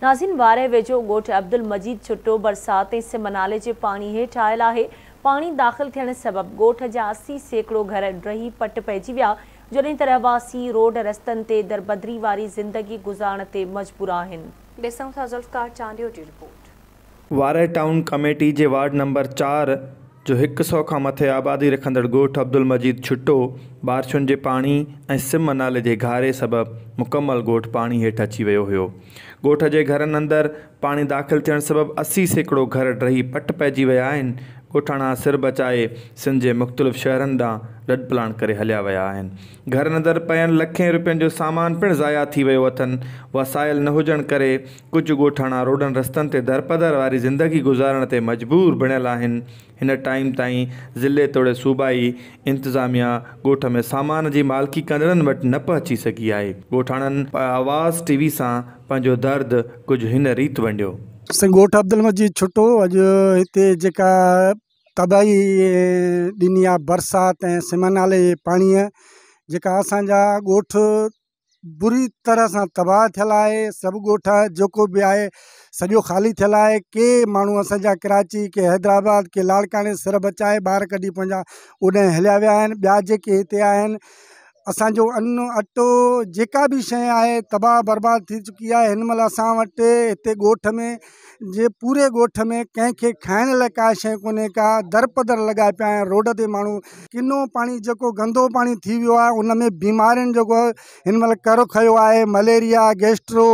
ناظرين وارهه ويجهو ڳوٺ عبدالمجيد ڇٽو برسات ۽ سم نالي جي پاڻي هيٺ آيل آهي، پاڻي داخل ٿيڻ سبب ڳوٺ جا 80% گهر ڊهي پٽ پئجي ويا، جڏهن ته رهواسي روڊ رستن تي دربدري واري زندگي گذارڻ تي مجبور آهن. ڏسون ٿا ذوالفقار چانڊيو جي رپورٽ. وارهه ٽائون ڪميٽي جي وارڊ نمبر 4 جو هڪ سئو کان مٿي آبادي رکندڙ ڳوٺ عبدالمجيد ڇٽو بارشن جي پاڻي ۽ سم نالي جي گهاري سبب مڪمل ڳوٺ پاڻي هيٺ اچي ويو هيو. ڳوٺ جي گهرن اندر پاڻي داخل ٿيڻ سبب 80% گهر ڊهي پٽ پئجي ويا آهن. ڳوٺاڻا سر بچائي سنڌ جي مختلف شهرن ڏانهن لڏپلاڻ ڪري هليا ويا آهن. گهرن اندر پيل لکين روپين جو سامان پڻ ضايع ٿي ويو اٿن. وسائل نه هجڻ ڪري ڪجهه ڳوٺاڻا روڊن رستن تي درپدر واري زندگي گذارڻ تي مجبور بڻيل آهن. هن ٽائيم تائين ضلعي توڙي صوبائي انتظاميا ڳوٺ ۾ سامان جي مالڪي ڪندڙن وٽ نه پهچي سگهي آهي. ڳوٺاڻن آواز ٽي وي سان پنهنجو درد ڪجهه هن ريت ونڊيو. سائين ڳوٺ عبدالمجيد ڇٽو اڄ هتي جيڪا تباهي ڏني آهي برسات ۽ سم نالي جي پاڻيء جيڪا اسان جا ڳوٺ بري طرح سان تباهه ٿيل آهي سڀ ڳوٺ جيڪو به آهي سڄو خالي ٿيل آهي ڪي ماڻهو اسانجا ڪراچي ڪي حيدرآباد ڪي لاڙڪاڻي سر بچائي ٻار ڪڍي پنهنجا اوڏانهن هليا ويا آهن ٻيا جيڪي هتي آهن اسانجو ان اٽو جيڪا به شيء آهي تباهه برباد ٿي چڪي آهي هن مهل اسان وٽ هتي ڳوٺ ۾ جي پوري ڳوٺ ۾ ڪنهن کي کائڻ لاء ڪا شيء ڪونهي ڪا درپدر لڳا پيا آهن روڊ تي ماڻهو ڪنو پاڻي جيڪو گندو پاڻي ٿي ويو آهي ان ۾ بيمارين جيڪو هن مهل ڪر کنيو آهي مليريا گيسٽرو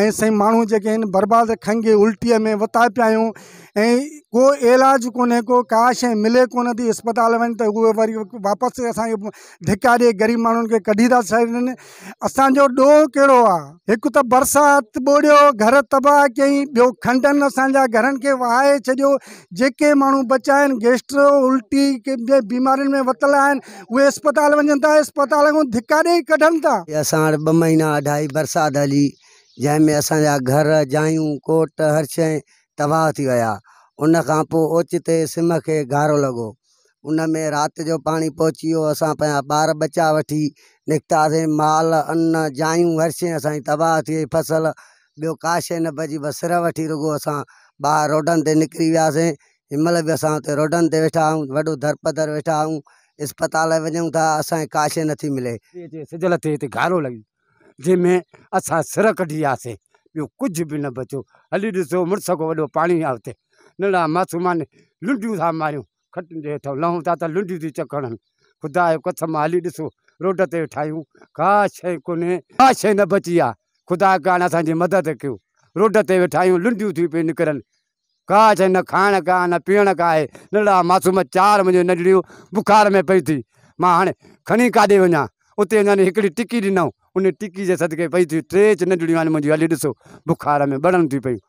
۽ سائين ماڻهو جيڪي آهن برباد کنگهي الٽيء ۾ وتا پيا آهيون ۽ ڪو علاج ڪونهي ڪو ڪا شيء ملي ڪونه ٿي اسپتال وڃ ته اهي وري واپس اسانکي ڌڪا ڏئي غريب ماڻهن کي ڪڍي ٿا ڇڏن اسانجو ڏوهه ڪهڙو آ؟ هڪ ته برسات ٻوڙيو گهر تباهه ڪيائين، ٻيو کنڊن اسان جا گهرن کي وهائي ڇڏيو، جيڪي ماڻهو بچيا آهن گيسٽرو، الٽي ٻين بيمارين ۾ وتل آهن اهي اسپتال وڃن ٿا اسپتال کان ڌڪا ڏئي ڪڍن ٿا. اسان وٽ ٻه مهينا اڍائي برسات هلي جنهن ۾ اسان جا گهر، جايون، ڪوٽ هر شيء تباهه ٿي ويا ان کان پوء اوچتي سم کي گهارو لڳو ان ۾ رات جو پاڻي پهچي ويو اسان پنهنجا ٻار ٻچا وٺي نڪتاسين مال ان جايون هر شيء اسان جي تباهه ٿي وئي فصل ٻيو ڪا شيء نه بچي بس سر وٺي رڳو اسان ٻاهر روڊن تي نڪري وياسين هن مهل به اسان اتي روڊن تي ويٺا آهيون وڏو درپدر ويٺا آهيون اسپتال وڃون ٿا اسان کي ڪا شيء نٿي ملي. سج لٿي هتي گهارو لڳي جنهن ۾ اسان سر ڪڍي وياسين ٻيو ڪجهه به نه بچيو هلي ڏسو مڙس کان وڏو پاڻي آهي اتي ننڍڙا معصوم آهن لنڊيون ٿا ماريون کٽن جي هيٺان لهون ٿا ته لنڊيون ٿي چکڻن خدا جو قسم آ هلي ڏسو روڊ تي ويٺا آهيون ڪا شيء ڪونهي ڪا شيء نه بچي آ خدا ڪاڻ اسان جي مدد ڪيو روڊ تي ويٺا آهيون لنڊيون ٿيون پيون نڪرن ڪا شيء نه کائڻ ڪا نه پيئڻ ڪا آهي. ننڍڙا معصوم چار منهنجون ننڍڙيون بخار ۾ پئي ٿي. مان هاڻي کڻي ڪاڏي وڃان. اتي وڃان هڪڙي ٽڪي ڏنائون. ان ٽڪي جي صدقي پئي ٿي. ٽي ننڍڙيون آهن منهنجيون هلي ڏسو بخار ۾ ٻرن ٿيون پيون.